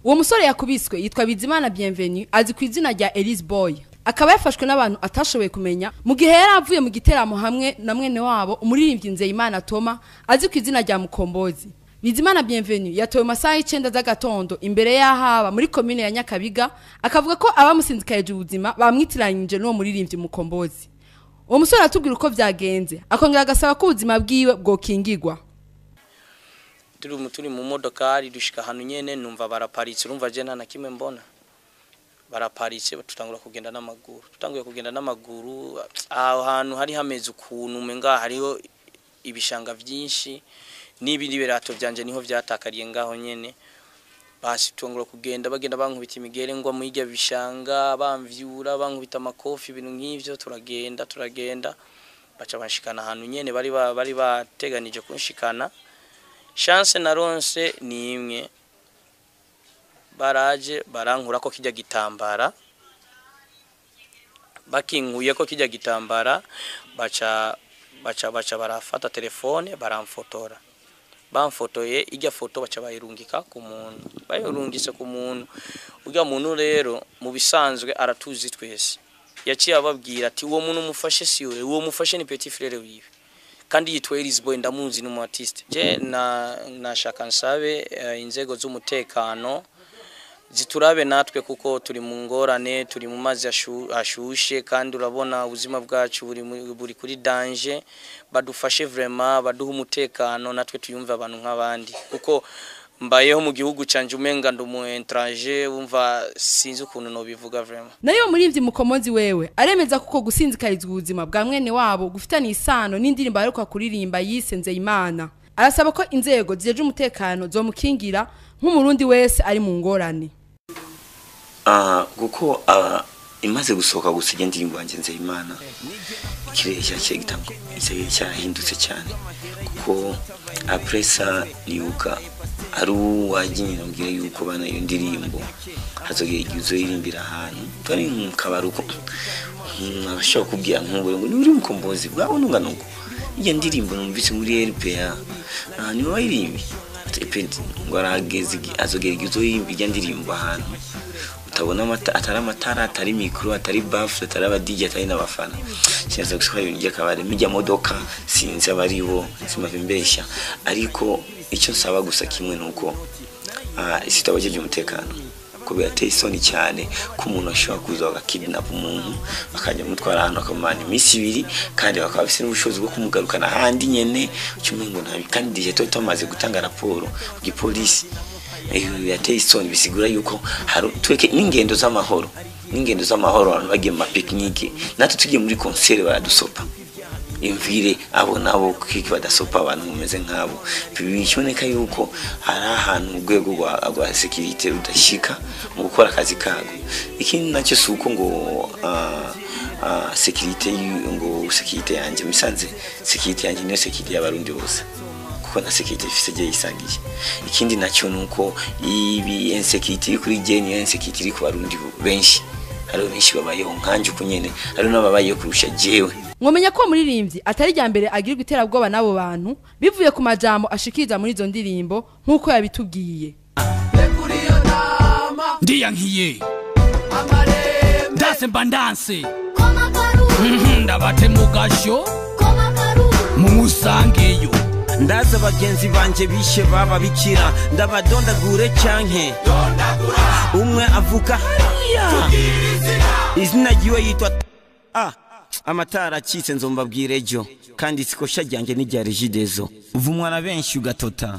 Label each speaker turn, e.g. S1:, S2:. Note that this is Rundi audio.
S1: Uwo musore yakubiswe yitwa Bizimana Bienvenue, azi ku izina rya Elise Boy, akaba yafashwe n'abantu atashoboye kumenya mu gihe yari avuye mu giteramo hamwe na mwene wabo umuririmbyi Nzeyimana Toma, azi ku izina rya Mukombozi. Bizimana Bienvenue yatowe masaha 9 z'agatondo imbere y'ahaba muri commune ya Nyakabiga, akavuga ko abamusinzikaje ubuzima bamwitiranyije n'uwo muririmbyi Mukombozi. Uwo musore atubwira uko vyagenze, akongera agasaba ko ubuzima bwiwe bwokingirwa.
S2: Turi mu modokari dushika ahantu nyene numva baraparitse, urumva je nta na kimwe mbona. Baraparitse tutangura kugenda n'amaguru. Tutanguye kugenda n'amaguru, aho hantu hari hameze ukuntu umenga hariho ibishanga vyinshi n'ibindi birato byanje niho vyatakariye ngaho nyene. Basi tutangura kugenda, bagenda bankubita imigere ngwa mu irya bishanga, bamvyura, bankubita amakofi, ibintu nk'ivyo. Turagenda baca banshikana ahantu nyene bari bateganije kunshikana. Chance naronse ni imwe, baraje barankura ko kijya gitambara, bakinkuye ko kijya gitambara, baca barafata telefone baramfotora. Bamfotoye ijya foto baca bayirungika ku muntu, bayirungise ku muntu. Ujya muntu rero mu bisanzwe aratuzi twese, yaciye ababwira ati uwo muntu mufashe si we, uwo mufashe ni petit frère wiwe, kandi yitwa Elise Boy, ndamuzi ni umu artiste. Je na nashaka nsabe inzego z'umutekano ziturabe natwe, kuko turi mu ngorane, turi mu mazi ashushe, kandi urabona ubuzima bwacu buri kuri danger. Badufashe vraiment, baduhe umutekano natwe tuyumve abantu nk'abandi, kuko mbayeho mu gihugu canje umenga ndi umu étranger, wumva sinzi ukuntu nobivuga vraiment.
S1: Nayo muririmbyi Mukombozi wewe aremeza kuko gusinzikarizwa ubuzima bwa mwene wabo gufitanye isano n'indirimbo aheruka kuririmba yise Nzeyimana. Arasaba ko inzego zijeje umutekano zomukingira nk'umurundi wese ari mu ngorane.
S3: Kuko imaze gusohoka gusa iyo ndirimbo yanjye Nzeyimana, ikirere cyaciye gitanga cyarahindutse cyane, kuko après ça nibuka ari uwagiye nambwira yuko bana iyo ndirimbo hazogera igihe uzoyirimbira ahantu twari mu kabaruko, abashobora kubwira nk'ubu ngo ni uri Mukombozi bwawe nungana uko iyo ndirimbo numvise muri RPA niba wayirimbi ngo arageze azogera igihe uzoyirimba iyo ndirimbo ahantu utabona atari amatara, atari micro, atari baffle, atari aba DJ, atari n'abafana. Sinzi gusa ibintu by'akabare mijya modoka, sinzi abaribo, simave mbeshya, ariko icyo nsaba gusa kimwe nuko isi itabajeje umutekano, ko birateye isoni cyane ko umuntu ashobora kuza bagakidnap umuntu bakajya mutwara ahantu akamana iminsi ibiri, kandi bakaba bafise n'ubushobozi bwo kumugarukana ahandi nyene cyumengo ntabi, kandi DJ tuba tumaze gutanga raporo ku gipolisi. Birateye isoni, bisigura yuko hari tweke n'ingendo z'amahoro, abantu bagiye mu picnic, natwe tugiye muri concert baradusopa. Imvire abo nabo kiki badasopa abantu mumeze nk'abo. Biboneka yuko hari ahantu urwego rwa security rudashika mu gukora akazi kago. Ikindi nacyo si uko ngo security ngo security yanjye misanze, security yanjye niyo security y'abarundi bose, kuko na security ifise je yisangiye. Ikindi nacyo nuko ibi insecurity kuri je niyo insecurity iri ku barundi benshi, hari benshi babayeho nkanje uko nyene, hari n'ababayeho kurusha jewe.
S1: Mwomenya ko muririmbyi atari rya mbere agirirwa iterabwoba n'abo bantu bivuye ku majambo ashikiriza muri izo ndirimbo nk'uko yabitubwiye.
S4: Ndiyankiye ndanse mba ndanse ndabate mu gasho mumusangeyo,
S5: ndaza bagenzi banje bishe baba bikira, ndabadondagure canke umwe avuka hariya izina ryiwe yitwa amatara acitse nzombabwire ejo, kandi sikosha ryanjye n'irya Regideso uvumwa na benshi ugatota.